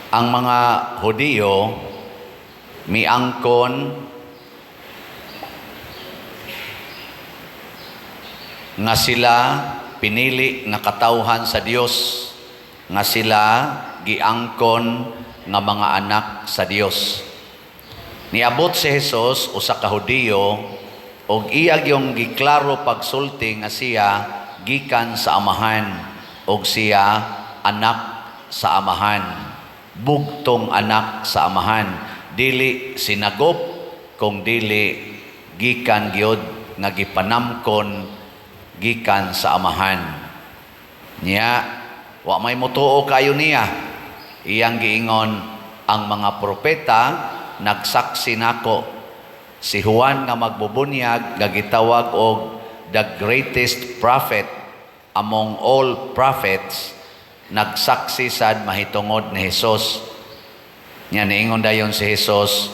Ang mga Hudiyo miangkon nga sila pinili nga katawhan sa Dios, nga sila giangkon nga mga anak sa Dios. Niabot si Jesus, usa ka Hudiyo, og iya gyung giklaro pagsulti nga siya gikan sa Amahan og siya anak sa Amahan, bugtong anak sa Amahan, dili sinagop kung dili gikan gyud nga gipanamkon gikan sa Amahan. Nya wa may motuo kayo niya. Iyang giingon, "Ang mga propeta nagsaksi nako." Si Juan nga magbubunyag nga gitawag og the greatest prophet among all prophets, nagsaksi sad mahitungod ni Jesus. Nya niingon dayon si Jesus,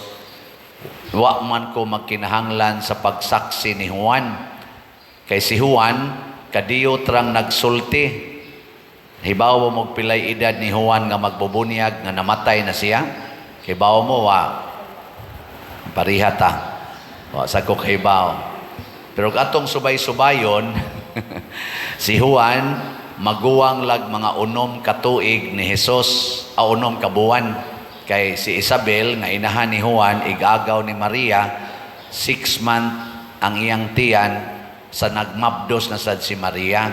"Wa man ko magkinahanglan sa pagsaksi ni Juan." Kay si Juan, kadiyot rang nagsulti. Hibaw mo og pilay edad ni Juan nga magbubunyag nga namatay na siya? Hibaw mo wa? Pariha ta. Wa sa ko kahibaw. Pero atong subay-subayon, si Juan maguwang lag mga 6 ka tuig ni Jesus, a 6 ka buwan. Kay si Isabel nga inahan ni Juan, igagaw ni Maria, 6 month ang iyang tiyan sa nagmabdos na sad si Maria.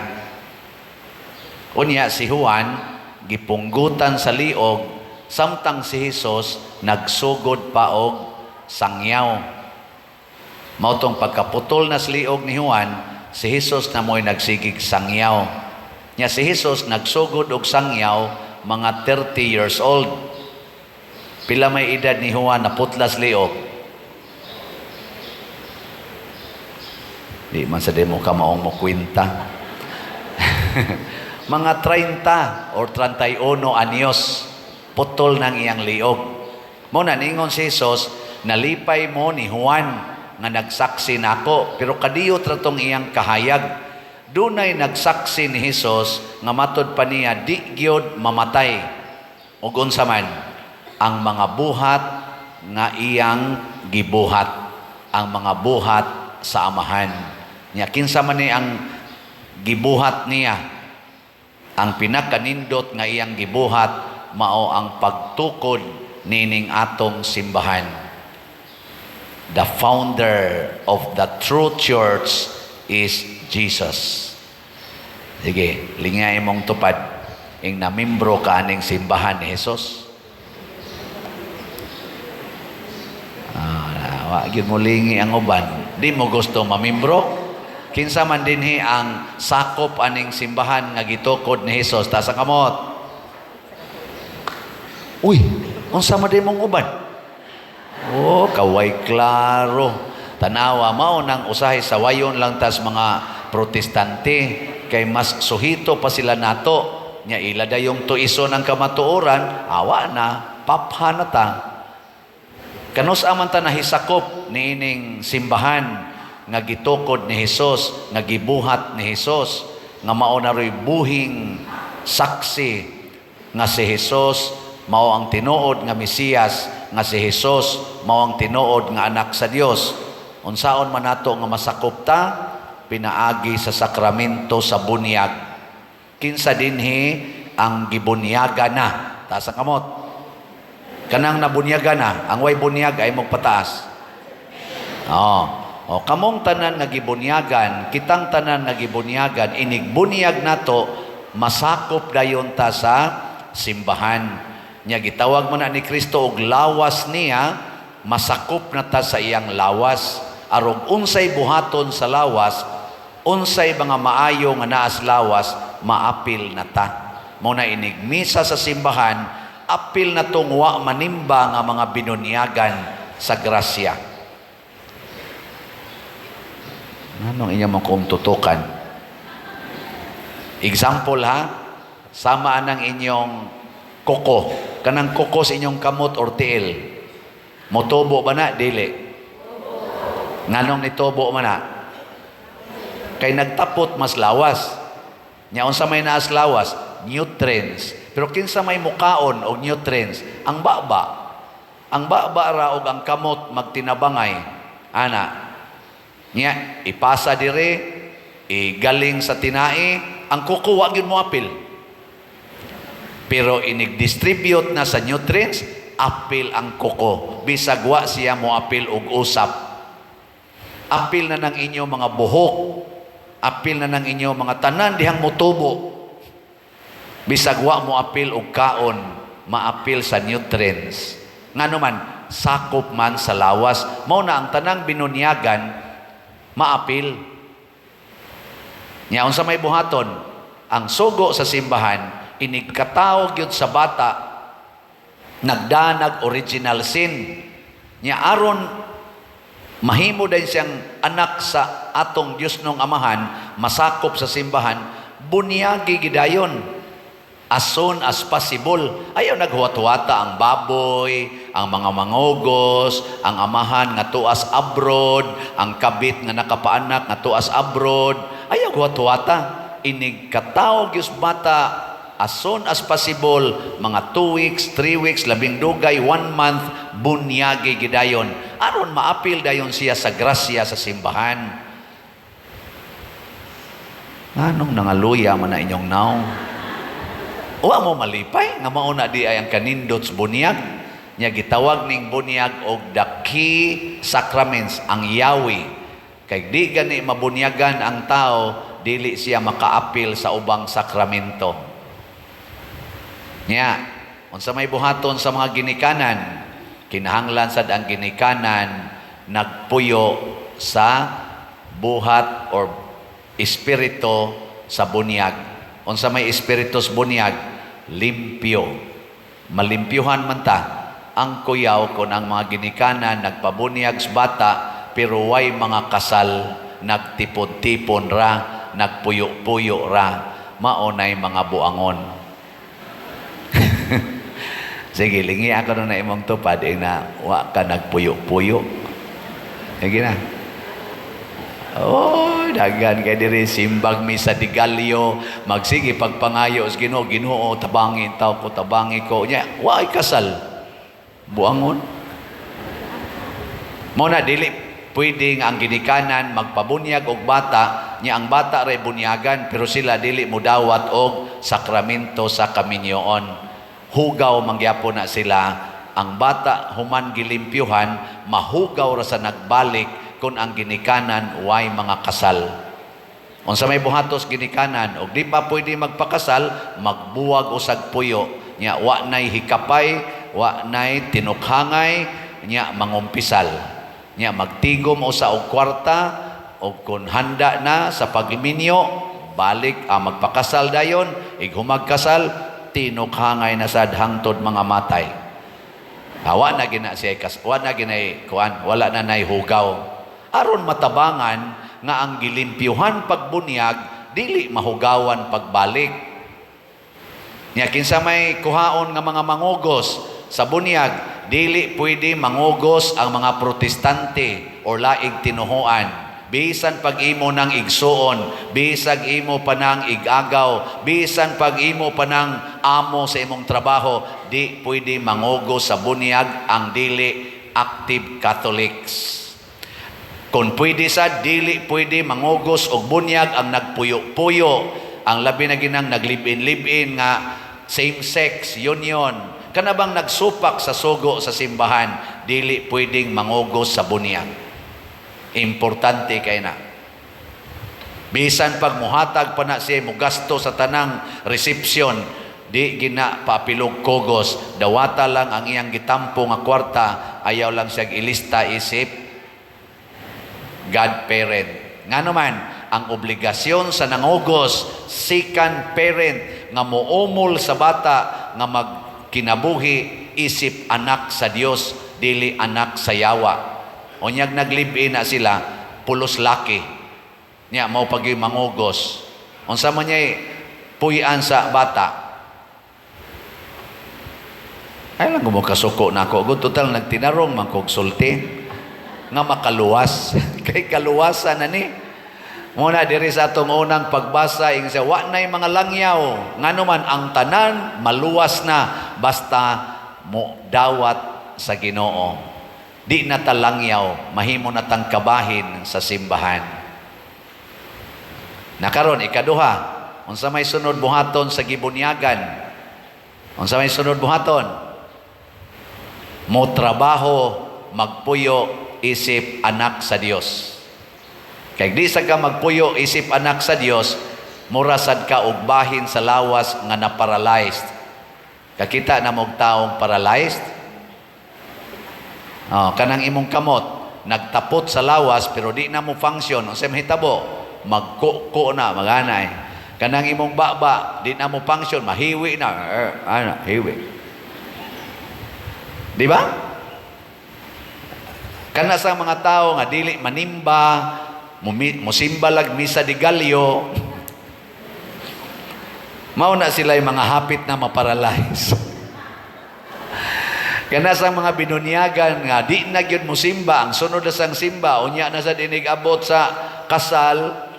Unya si Juan gipunggutan sa liog samtang si Jesus nagsugod pa og sangyaw. Mao tong pagkaputol na sa liog ni Juan, si Jesus na mo'y nagsigig sangyaw. Nya si Jesus nagsugod og sangyaw mga 30 years old. Pila may edad ni Juan naputlas liog? Di man sa demo ka maong mo kwenta. Mga 30 or 31 anyos putol ng iyang liog. Mao na ningon si Jesus, "Nalipay mo ni Juan nga nagsaksi nako," pero kadiyot ra tong iyang kahayag. Dunay nagsaksi ni Jesus nga matod pa niya di gyud mamatay. Ug unsa man ang mga buhat nga iyang gibuhat, ang mga buhat sa Amahan. Nya kinsa man ni ang gibuhat niya? Ang pinakanindot nga iyang gibuhat mao ang pagtukod nining atong simbahan. The founder of the true church is Jesus. Sige, lingay mong tupad. Ing namimbro ka aning simbahan ni Jesus. Ah, wa gyud mo lingi ang uban. Di mo gusto mamimbro? Kinsa man dinhi ang sakop aning simbahan nga gitukod ni Jesus? Taas ang kamot. Uy, unsa man di mong uban? Oh, kaway klaro. Tanawa, mao nang usahay sa wayon lang tas mga Protestante kay mas suhito pa sila nato. Nya ila dayong tuison ang kamatuoran, awa na, papha na ta. Kanus aman ta nahisakop niining simbahan nga gitukod ni Hesus, nga gibuhat ni Hesus, nga mao na ro'y buhing saksi nga si Hesus mao ang tinuod nga Mesiyas, nga si Hesus mao ang tinuod nga anak sa Dios? Unsaon man nato nga masakop ta? Pinaagi sa sakramento sa bunyag. Kinsa dinhi ang gibunyaga na? Taas ang kamot. Kanang nabunyaga na, ang way bunyag ay magpataas. Oh. O kamong tanan nga gibunyagan, kitang tanan nga gibunyagan, inig bunyag nato, masakop dayon ta sa simbahan. Nya gitawag man na ni Kristo og lawas niya, masakop na ta sa iyang lawas. Arog unsay buhaton sa lawas, unsay mga maayo nga naas lawas, maapil na ta. Mao na inig misa sa simbahan, apil na tong wa manimba nga mga binunyagan sa grasya. Anong inyo mong kung tutukan? Example ha, sama anang inyong kuko. Kanang kuko sa inyong kamot or tiil. Motubo ba na? Dili. Nganong nitubo man na? Kay nagtapot mas lawas. Nya unsa may naas lawas? Nutrients. Pero kinsa may mukaon og nutrients? Ang baba. Ang baba ra og ang kamot magtinabangay. Ana. Nya ipasa dire, igaling sa tinai, ang kuko wa gyud mo apil. Pero inig-distribute na sa nutrients, apil ang kuko. Bisag wa siya mo apil og usap. Apil na ng inyo mga buhok. Apil na ng inyo mga tanan dihang motubo. Bisag wa mo apil og kaon, maapil sa nutrients. Ngano man, sakop man sa lawas. Mao na ang tanang binunyagan, maapil. Nya unsa may buhaton? Ang sugo sa simbahan, inigkatawo gyud sa bata, nagdanag original sin. Nya aron mahimo din siyang anak sa atong Dios nong Amahan, masakop sa simbahan, bunyagi gidayon as soon as possible. Ayaw naghuwat-huwata ang baboy, ang mga mangugos, ang amahan nga tuas abroad, ang kabit nga nakapaanak nga tuas abroad. Ayaw huwat-huwata. Inig katawo gyud bata as soon as possible, mga 2 weeks, 3 weeks, labing dugay, 1 month, bunyagi gidayon. Aron maapil dayon siya sa grasya sa simbahan. Anong nangaluya man na inyong naong? Wa mo malipay nga mauna di ay ang kanindot sa bunyag. Nya gitawag ning bunyag og the key sacraments, ang yawi. Kay di gani mabunyagan ang tao, dili siya makaapil sa ubang sakramento. Nya, unsa may buhaton sa mga ginikanan, kinahanglan sad ang ginikanan nagpuyo sa buhat or espiritu sa bunyag. Unsa may espiritu sa bunyag? Limpyo. Malimpyuhan man ta. Ang kuyaw kung ang mga ginikanan nagpabunyag sa bata pero way mga kasal, nagtipon-tipon ra, nagpuyo-puyo ra, maunay mga buangon. Sige, lingi ako na imong tupad eh, na wa ka nagpuyo-puyo. Sige na. Oh, daghan kay diri simbag misa de gallo, magsige pagpangayo sa Ginoo, "Ginoo, tabangi taw ko, tabangi ko." Nya, wa ay kasal. Buangon. Mo na dili pwede nga ang ginikanan magpabunyag og bata, nya ang bata ray bunyagan pero sila dili mudawat og sakramento sa kaminyoon. Hugaw mangyapon na sila. Ang bata human gilimpyuhan, mahugaw ra sa nagbalik kung ang ginikanan way mga kasal. Unsa may buhatos ginikanan og di pa pwede magpakasal, magbuwag usag puyo. Nya wa nay hikapay, wa nay tinukhangay, nya mangumpisal. Nya magtigom usa og kwarta og kung handa na sa pagminyo, balik ang magpakasal dayon, ighumag kasal, tinukhangay na sad hangtod mga matay. Wa na gina siya kas, wa na ginay kuan, wala na nay hugaw. Aron matabangan nga ang gilimpyuhan pagbunyag dili mahugawan pagbalik. Nya kinsa may kuhaon nga mga mangugos sa bunyag, dili pwede mangugos ang mga Protestante or laing tinuhuan. Bisan pag imo nang igsuon, bisag imo pa nang igagaw, bisan pag imo pa nang amo sa imong trabaho, di pwede mangugos sa bunyag ang dili active Catholics. Kung pwede sa dili pwede mangugos og bunyag ang nagpuyo-puyo, ang labi na ginang naglib-in-live-in nga same-sex union, kana bang nagsupak sa sugo sa simbahan, dili pwedeng mangugos sa bunyag. Importante kay na. Bisan pag muhatag pa na siya mugasto sa tanang reception, di gina paapilog kugos, dawata lang ang iyang gitampo nga kwarta, ayaw lang siya ilista isip godparent. Nga naman, ang obligasyon sa nangugos, second parent, nga muumol sa bata, nga magkinabuhi, isip anak sa Dios, dili anak sa yawa. Unyag naglib-in na sila, pulos laki. Nya, mao pag mangugos. Unsa man niya puy-an sa bata? Ay lang mo kasuko na ako. Good, total, nagtinarong man kog sulti nga makaluwas. Kay kaluwasan na ni. Muna diri sa atong unang pagbasa, ingon siya, wa na'y mga langyaw, ngano man ang tanan maluwas na basta mo dawat sa Ginoo. Di na ta langyaw, mahimo na tang kabahin sa simbahan. Nakaron ikaduha, unsa may sunod buhaton sa gibunyagan? Unsa may sunod buhaton? Mo trabaho, magpuyo isip anak sa Dios. Kay di sa ka magpuyo isip anak sa Dios, mura sad ka og bahin sa lawas nga na-paralyzed. Kakita na mo'g taong paralyzed? Oh, kanang imong kamot nagtapot sa lawas pero di na mo function, unsay mahitabo? Magkuko na, maganay. Kanang imong baba, di na mo function, mahiwi na, eh, ana, hiwi. Di ba? Kana sa mga tao nga dili manimba, musimba lag misa de gallo, mao na sila yung mga hapit na maparalyze. Kana sa mga binunyagan nga di na gyud mosimba, ang sunod na sang simba, unya na sa dinig abot sa kasal,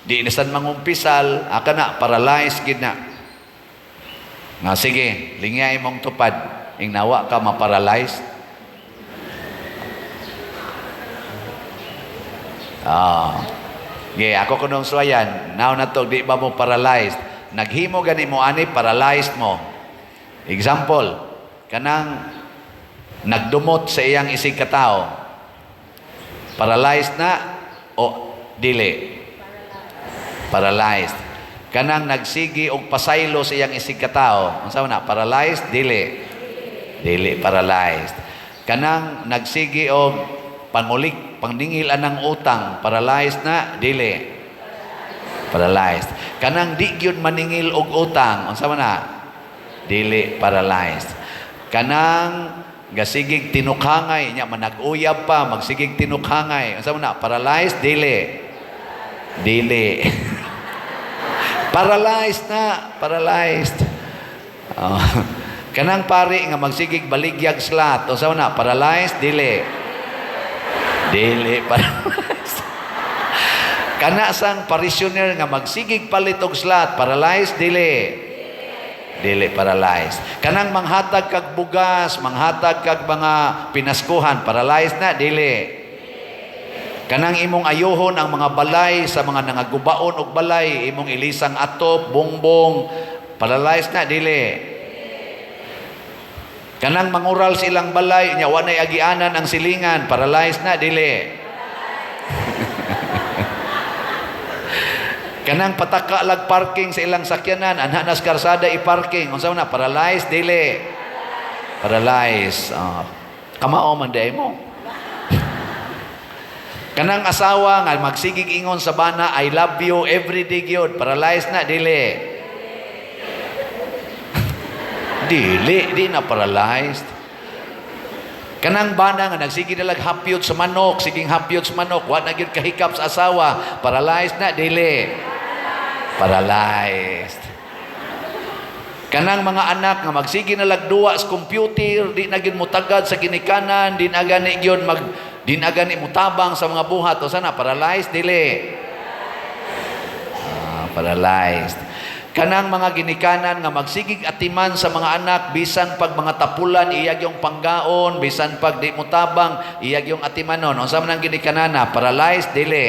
di na sad mangumpisal, aka na, paralyzed gid na. Nga sige, lingya imong tupad, ing nawa ka maparalyzed. Ah. Ge, ako kunong suwayan, now na to, di ba mo paralyzed? Naghimo gani mo ani, paralyzed mo. Example, kanang nagdumot sa iyang isig katao. Paralyzed na o dili? Paralyzed. Kanang nagsigi og pasaylo sa iyang isig katao. Unsa man na? Paralyzed? Dili. Dili paralyzed. Kanang nagsigi og pangulik, pangningil anang utang, paralyzed na? Dili. Paralyzed. Kanang di gyud maningil og utang, unsa man na? Dili paralyzed. Kanang gasigig tinukhangay nya manag-uyab pa, magsigig tinukhangay, unsa man na? Paralyzed? Dili. Dili. Paralyzed na, paralyzed. Oh. Kanang pari nga magsigig baligyag slot, unsa man na? Paralyzed? Dili. Dili paralyzed. Kana sang parishioner nga magsigig palit og slot, paralyzed? Dili. Dili paralyzed. Kanang manghatag kag bugas, manghatag kag mga pinaskuhan, paralyzed na? Dili. Kanang imong ayuhon ang mga balay sa mga nangagubaon og balay, imong ilisang atop, bongbong, paralyzed na? Dili. Kanang mangural sa ilang balay, nya wa nay agianan ang silingan, paralyzed na? Dili. Kanang pataka lag parking sa ilang sakyanan, anha nas karsada i-parking, unsa man na? Paralyzed? Dili. Paralyzed. Oh. Kamao man day mo. Kanang asawa nga magsigig ingon sa bana, "I love you" every day gyud, paralyzed na? Dili. Dili, di na paralyzed. Kanang bana nga nagsige na lag hapyot sa manok, siging hapyot sa manok, wa na gyud kahikap sa asawa, paralyzed na? Dili. Paralyzed. Kanang mga anak nga magsige na lag duwa sa computer, di na gyud motagad sa ginikanan, di na gani gyud mag di na gani motabang sa mga buhat, o sana paralyzed? Dili. Ah, paralyzed. Kanang mga ginikanan nga magsigig atiman sa mga anak bisan pag mga tapulan iyag yung panggaon, bisan pag di motabang iyag yung atimanon, unsa man ang ginikanana? Paralyzed? Dili.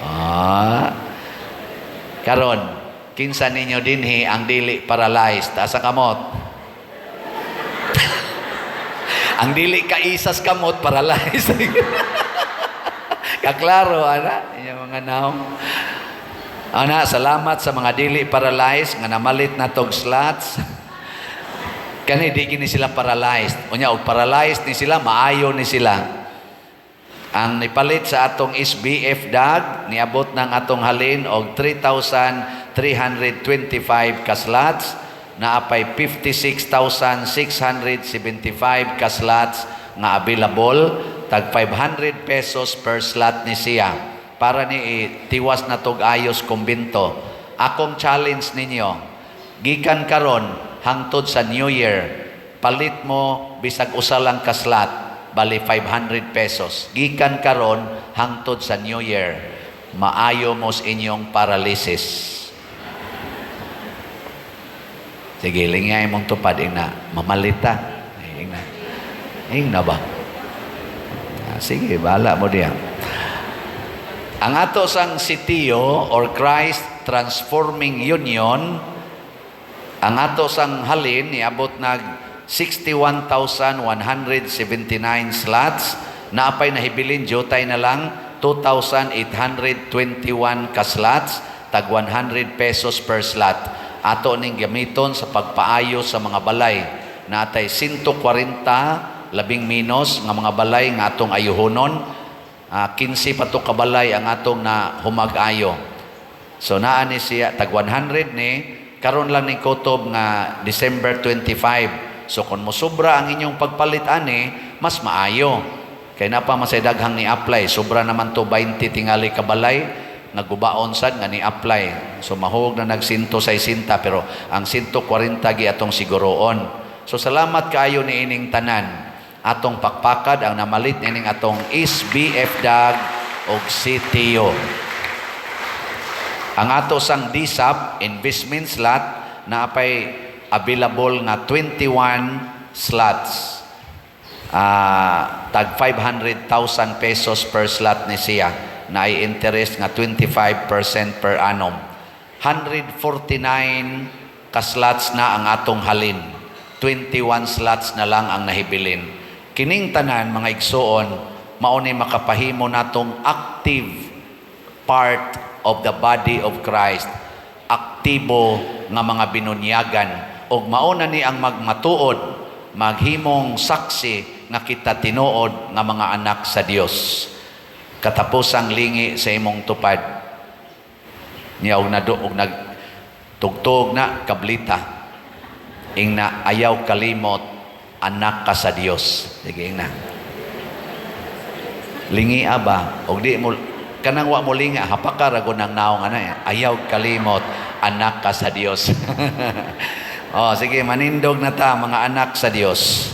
Ah. Karon, kinsa ninyo dinhi ang dili paralyzed? Taas ang kamot. Ang dili kaisas kamot, paralyzed. Kaklaro ana inyong mga naong. Ana, salamat sa mga dili paralyzed nga namalit na tog slots. Kani di gini sila paralyzed. Unya og paralyzed ni sila, maayo ni sila. Ang nipalit sa atong SBF dag, niabot ng atong halin og 3,325 ka slots, naapay 56,675 ka slots nga available, tag 500 pesos per slot ni siya. Para ni tiwas na tog ayos kumbinto. Akong challenge ninyo, gikan karon hangtod sa New Year, palit mo bisag usa lang ka slot, bali 500 pesos. Gikan karon hangtod sa New Year. Maayo mo sa inyong paralysis. Sige, lingay mong tupad, ingna, mamalita. Ay, ingna. Ingna ba? Ah, sige, bahala mo diya. Ang ato sang CTU or Christ Transforming Union, ang ato sang halin niabot nag 61,179 slots, naapay nahibilin jutay na lang 2,821 ka slots, tag 100 pesos per slot. Ato ning gamiton sa pagpaayo sa mga balay. Natay 140 labing minos nga mga balay nga atong ayuhonon. 15 pa to ka balay ang atong na humag-ayo. So naa ni siya tag 100 ni karon lang ni kutob nga December 25. So kung mosobra ang inyong pagpalit ani, mas maayo. Kay na pa masay daghang ni apply, sobra naman to 20 tingali ka balay nagubaon sad nga ni apply. So mahog na nag 160, pero ang 140 gi atong siguroon. So salamat kaayo ni ining tanan. Atong pakpakad ang namalit nining atong SBF DAG og CTU. Ang ato sang DSAP investment slot, naapay available nga 21 slots. Tag 500,000 pesos per slot ni siya na ay interest nga 25% per annum. 149 ka slots na ang atong halin. 21 slots na lang ang nahibilin. Kining tanan, mga igsuon, mao ni makapahimo natong active part of the body of Christ, aktibo nga mga binunyagan, ug mao na ni ang magmatuod, maghimong saksi nga kita tinuod nga mga anak sa Dios. Katapusang lingi sa imong tupad niya og nado og nag tugtog na kablita, ingna, "Ayaw kalimot, anak ka sa Dios." Sige, ingna, lingi aba og di mo kanang wa mo linga, hapaka ra gud ang naong ana eh. "Ayaw kalimot, anak ka sa Dios." Oh, sige, manindog na ta, mga anak sa Dios.